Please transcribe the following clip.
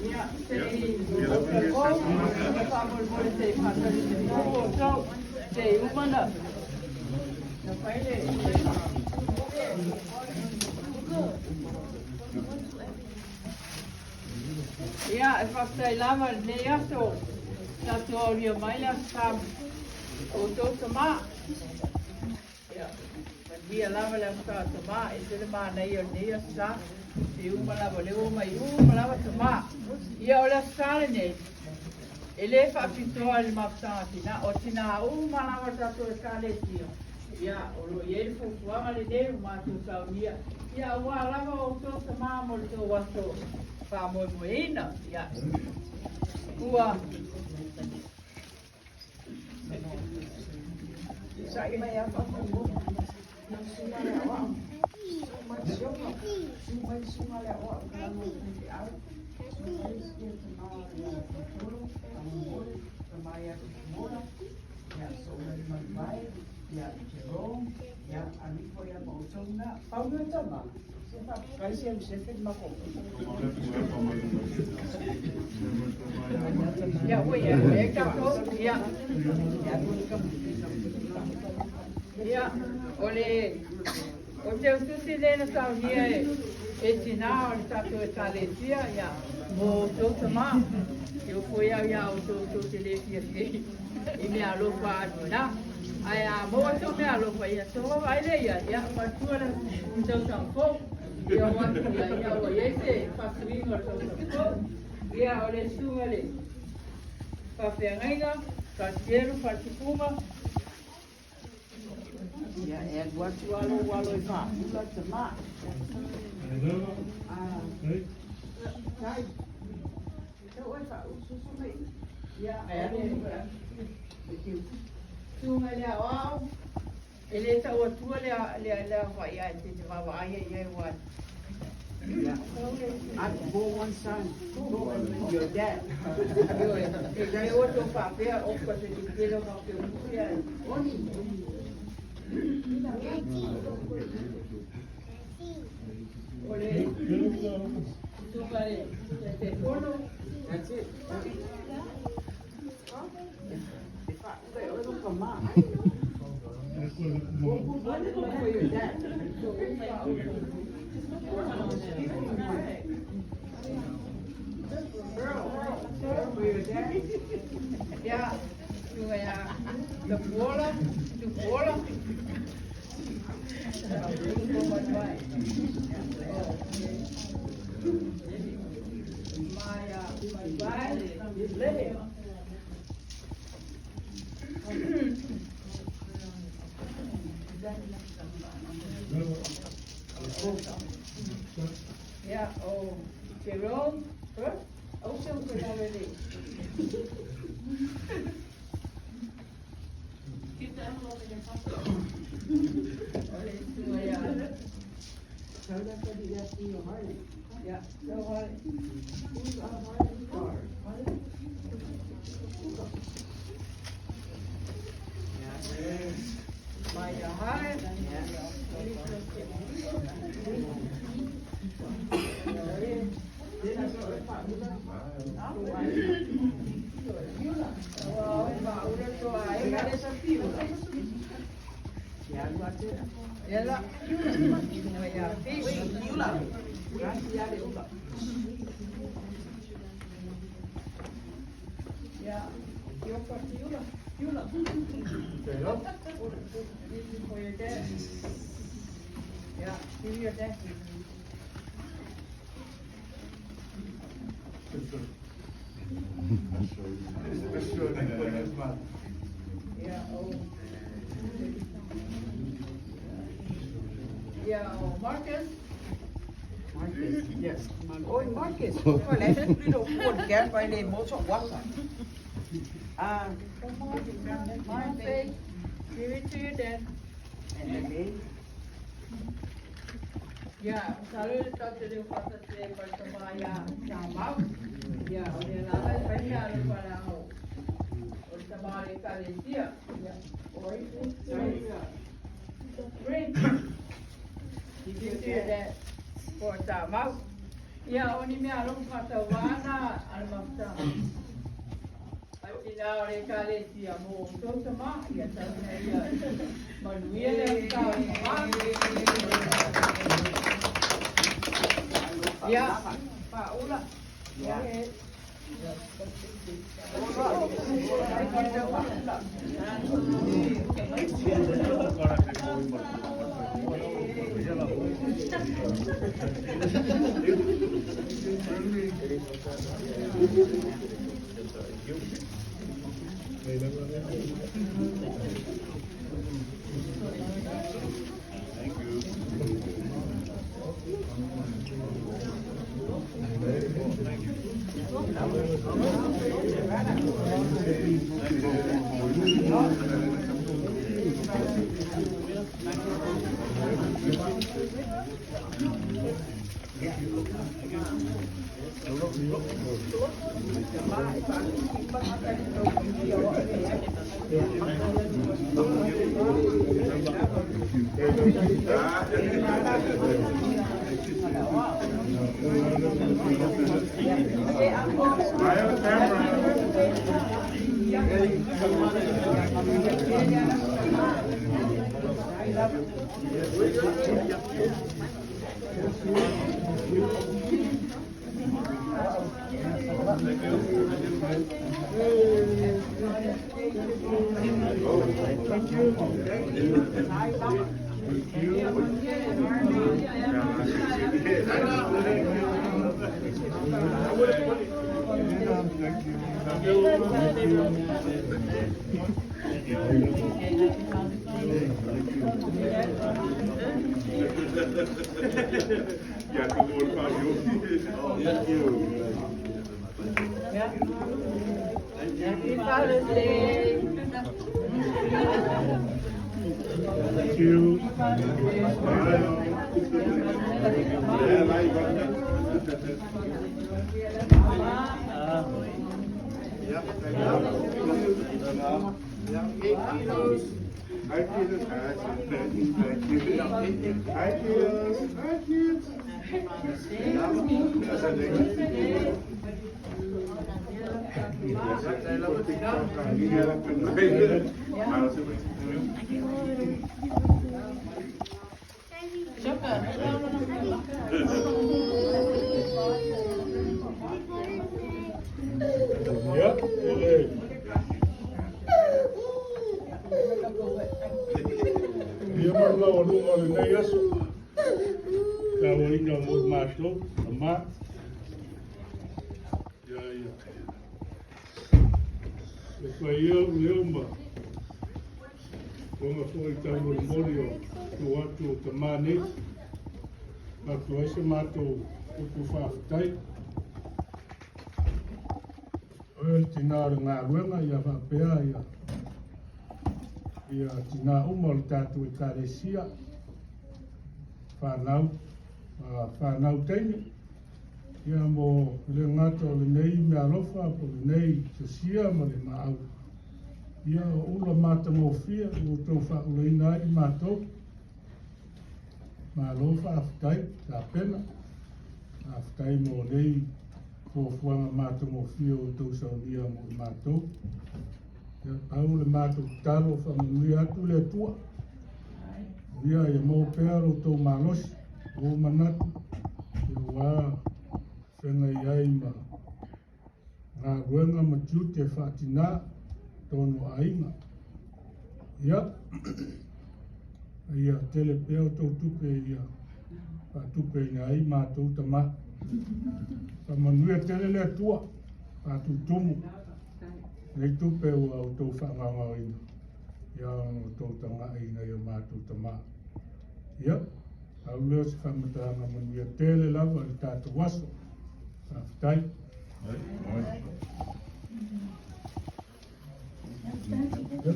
Ia, se i ou tatou, faamolemole se i faatali se po o sau, se i uma na fai le. Ia, e faafetai lava i lenei aso, tatou aulia mai le Aso Sa o outou tama. Ia, manuia lava le Aso Sa o tama, e ese le manaia o lenei Aso Sa, e uma lava, o lea ua omai uma lava tama. Ia, o le Aso Sa lenei, e le faapitoa i le mafutaga a tina, o tina uma lava o tatou Ekalesia, ia, o lo o i ai le fuafuaga lenei ua matou saunia, ia, aua lava outou tama mo le tou aso faamoemoeina. Ia, ua Ia, ua ia, ua ia tatou, ia. Ia, o le o te ususi lea na saunia e tinā o le tatou Ekalesia, ia, mo outou tama. E ofo au iā outou tou te le fiafia i mea alofa a tinā. Ae a maua sou mea alofa, ia sou vaavaai lea i ai, ia, manatua le tausaga fou. Ia o atu ia, ina ua i ai se faasuiga o le tausaga fou. Ia, o le susuga i le faafeagaiga, Faletelu, Faletupuga. Ia, e alu atu lava lou alo e faaula tama. Tai, tau oe faaususu mai. Ia, Ae o alu le susuga i le aoao, e le tau atua le aofai ae te vaavaai ai i ai ua. I've got one son, your dad. E ua tou faapea oka se tele o mau teutusi ae. Oni. O le susuga i le Taitaifono. That's it. E faaula e oe lou tama. For your dad. For your dad. Ia, susuga ia Tapuola, Tupuola. Mai. Maia Mai Le. Ia, o Jerome first. Au se u pe le. Keep the envelope in your pocket. O le susuga ia Tau lea fali ia ki o Harley. Ia, so hale. Who's our Harley car? Harley? Maia Hale. Ua oe maula to aiga. Ia la. Ia fi. Ia, Iopa Fiula. Fiula. This is for your dad. Yeah, give your dad. Yeah, oh. Yeah, oh, Marcus. Marcus, yes. Oi, Marcus, ko le flytter hurtigt gerne bare i motor waka. Ah, Marcus, give it to your dad. And the name? Yeah, salu le tatou le whakate pa te maia kia mau. Yeah, o le lava e whai mea alo pa o. O le tamare kalesia. Yeah. Oi, Prince. Give it to your dad. Po o tamau. Ia, o ni mea alofa faatauvā na a le mafutaga. Ai tinā o le Ekalesia mo outou tamā, ia tau ina ia manuia le asosa o tamā. Ia, Faaula. Ia. Thank you. Happy Father's Day. Thank you. Hi, kids. Hi, kids. Hi, kids. Ia, o le ia ma le maualuga o lenei aso, tauaina mo i matou, tamā. Ia, ia. E fai au leo ma uaga foi taumolimoli o tuu atu o tamā nei. Avatu ai se matou upu faafetai. O le tinā o le galuega ia faapea ia ia tinā uma o le tatou Ekalesia, fanau, fanau teine, ia mo le gata o lenei meaalofa po o lenei sosia ma le maau. Ia o ula matagofie ua outou faaulaina ai i matou. Malo faafetai tapena. Faafetai mo nei fuafuaga matagofie ua outou saunia mo i matou. Ia, pau le matou tatalo faamanuia atu le Atua. Ia, ia maua pea lo outou malosi, ua manatu, ia ua feagai ai ma galuega ma tiute faatinā tonu o aiga. Ia, ia tele pea o tou tupe ia faatupeina ai matou tamā. Faamanuia tele le Atua, faatutumu nei tupe ua outou faagaogaoina, ia ona outou taga'i ina ia matou tamā. Ia, pau lea o se faamatalaga manuia tele lava i le tatou aso. Faafetai. Ia.